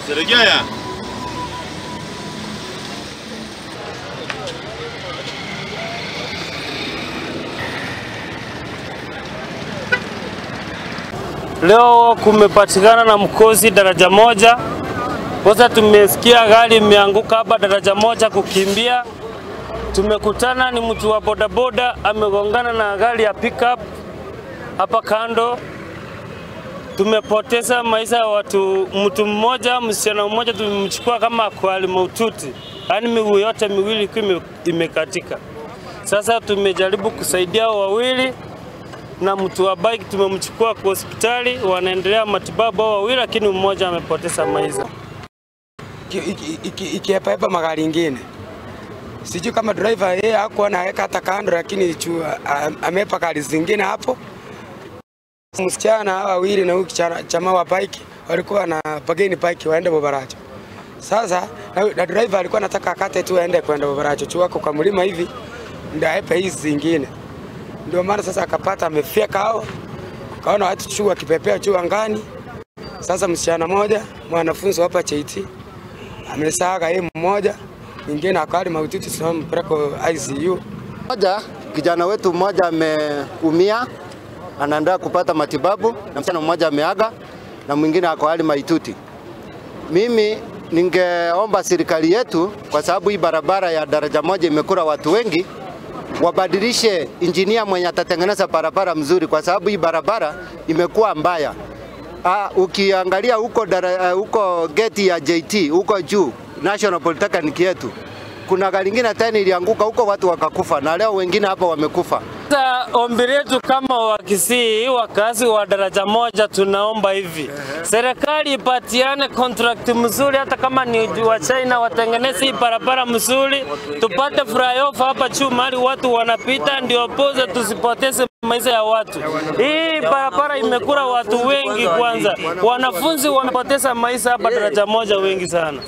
Serejea. Leo kumepatikana na mkosi daraja moja. Kwanza tumesikia gari imeanguka hapa daraja moja kukimbia. Tumekutana ni mtu wa bodaboda amegongana na gari ya pickup hapa kando. Tumepoteza maisha ya watu, mtu mmoja, msichana mmoja tumemchukua kama kwa hali mahututi. Yaani miguu yote miwili imekatika. Sasa tumejaribu kusaidia wawili na mtu wa bike tumemchukua kwa hospitali, wanaendelea matibabu wawili, lakini mmoja amepoteza maisha. Ikiepa magari ingine. Sijui kama driver yeye hakuwa anaweka hata kando, lakini amepa gari zingine hapo. Msichana wawili na huyu chama wa bike walikuwa na pageni bike waende Bobaracho. Sasa na driver alikuwa anataka akate tu aende kwenda Bobaracho, chuo kwa mlima hivi ndio aepe hizi zingine. Ndio maana sasa akapata amefika hao. Kaona watu chuo akipepea chuo angani. Sasa msichana mmoja mwanafunzi hapa JT amesaga yeye mmoja, mwingine akali mahututi tunampeleka ICU. Mmoja kijana wetu mmoja ameumia, anaendelea kupata matibabu, na msichana mmoja ameaga na mwingine ako hali mahututi. Mimi ningeomba serikali yetu, kwa sababu hii barabara ya daraja moja imekula watu wengi, wabadilishe injinia mwenye atatengeneza barabara mzuri, kwa sababu hii barabara imekuwa mbaya. Ukiangalia huko huko gate ya JT huko juu National Polytechnic yetu, kuna gari nyingine tena ilianguka huko, watu wakakufa, na leo wengine hapa wamekufa. Sasa ombi letu kama Wakisii, wakazi wa daraja moja, tunaomba hivi serikali ipatiane contract mzuri, hata kama ni wa China watengeneze barabara mzuri, tupate flyover hapa juu mahali watu wanapita, ndio poza tusipoteze maisha ya watu. Hii barabara imekula watu wengi, kwanza wanafunzi wamepoteza maisha hapa daraja moja wengi sana.